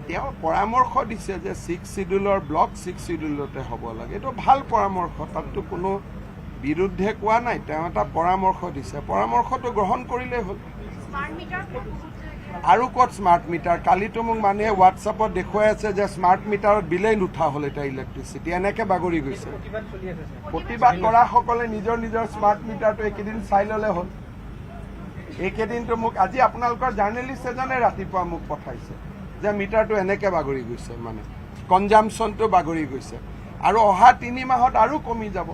তেওঁ পৰামৰ্শ দিছে যে ছিক্স চিডিউলৰ ব্লক ছিক্স চিডিউলতে হ'ব লাগে। এইটো ভাল পৰামৰ্শ, তাততো কোনো বিৰুদ্ধে কোৱা নাই। তেওঁ এটা পৰামৰ্শ দিছে, পৰামৰ্শটো গ্ৰহণ কৰিলেই হ'ল। স্মাৰ্ট মিটাৰ বহুত আৰু ক'ত স্মাৰ্ট মিটাৰ? কালিতো মোক মানুহে হোৱাটছআপত দেখুৱাই আছে যে স্মাৰ্ট মিটাৰত বিলেই নুঠা হ'ল এতিয়া, ইলেক্ট্ৰিচিটি এনেকে বাগৰি গৈছে। প্ৰতিবাদ চলি আছে ছাৰ। প্ৰতিবাদ কৰাসকলে নিজৰ নিজৰ স্মাৰ্ট মিটাৰটো এইকেইদিন চাই ল'লে হ'ল। এইকেইদিনটো মোক আজি আপোনালোকৰ জাৰ্নেলিষ্ট এজনে ৰাতিপুৱা মোক পঠাইছে যে মিটাৰটো এনেকে বাগৰি গৈছে, মানে কনজামশ্যনটো বাগৰি গৈছে আৰু অহা 3 মাহত আৰু কমি যাব।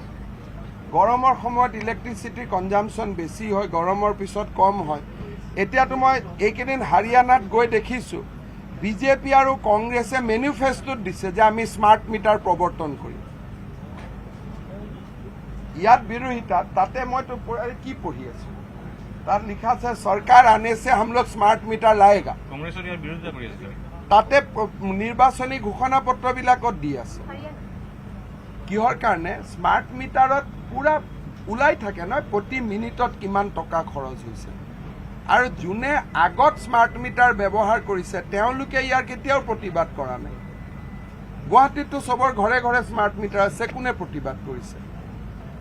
গৰমৰ সময়ত ইলেক্ট্ৰিচিটিৰ কনজামশ্যন বেছি হয়, গৰমৰ পিছত কম হয়। এতিয়াতো মই এইকেইদিন হাৰিয়ানাত গৈ দেখিছোঁ, বিজেপি আৰু কংগ্ৰেছে মেনিফেষ্টোত দিছে যে আমি স্মাৰ্ট মিটাৰ প্ৰৱৰ্তন কৰিম। ইয়াত বিৰোধিতা, তাতে মইতো আৰে কি পঢ়ি আছো, তাত লিখা আছে, "सरकार आने से हम लोग স্মাৰ্ট মিটাৰ लाएगा"। কংগ্ৰেছৰ ইয়াৰ বিৰোধিতা কৰি আছে। তাতে নিৰ্বাচনী ঘোষণা পত্ৰবিলাকত দি আছে। হাৰিয়ানা। কিহৰ কাৰণে? স্মাৰ্ট মিটাৰত পুৰা ওলাই থাকে নহয়, প্ৰতি মিনিটত কিমান টকা খৰচ হৈছে। আৰু যোনে আগত স্মাৰ্ট মিটাৰ ব্যৱহাৰ কৰিছে, তেওঁলোকে ইয়াৰ কেতিয়াও প্ৰতিবাদ কৰা নাই। গুৱাহাটীততো চবৰ ঘৰে ঘৰে স্মাৰ্ট মিটাৰ আছে, কোনে প্ৰতিবাদ কৰিছে?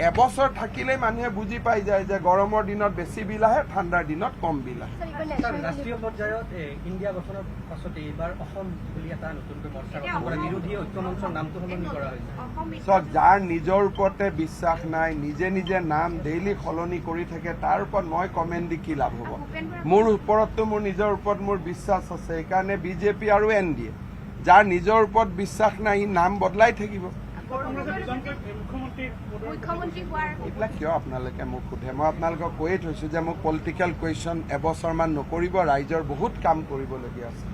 এবছৰ থাকিলেই মানুহে বুজি পাই যায় যে গৰমৰ দিনত বেছি বিল আহে, ঠাণ্ডাৰ দিনত কম বিল আহে। স্যাৰ, এইবাৰ ছাৰ, নেশ্যনেল ৰাষ্ট্ৰীয় পৰ্যায়ত ইণ্ডিয়া গঠনৰ পাছতে এইবাৰ অসম বুলি এটা নতুনকৈ মৰ্চা গঠন কৰা, বিৰোধী ঐক্য মঞ্চৰ নামটো সলনি কৰা হৈছে। অসম চাওক, যাৰ নিজৰ ওপৰতে বিশ্বাস নাই, নিজে নিজে নাম ডেইলি সলনি কৰি থাকে, তাৰ ওপৰত মই কমেণ্ট দি কি লাভ হ'ব? মোৰ ওপৰততো, মোৰ নিজৰ ওপৰত মোৰ বিশ্বাস আছে, সেইকাৰণে বিজেপি আৰু এন ডি এ। যাৰ নিজৰ ওপৰত বিশ্বাস নাই, ই নাম বদলাই থাকিব। মুখ্যমন্ত্ৰী হোৱাৰ এইবিলাক কিয় আপোনালোকে মোক সোধে? মই আপোনালোকক কৈয়ে থৈছোঁ যে মোক পলিটিকেল কুৱেশ্যন এবছৰমান নকৰিব। ৰাইজৰ বহুত কাম কৰিবলগীয়া আছে।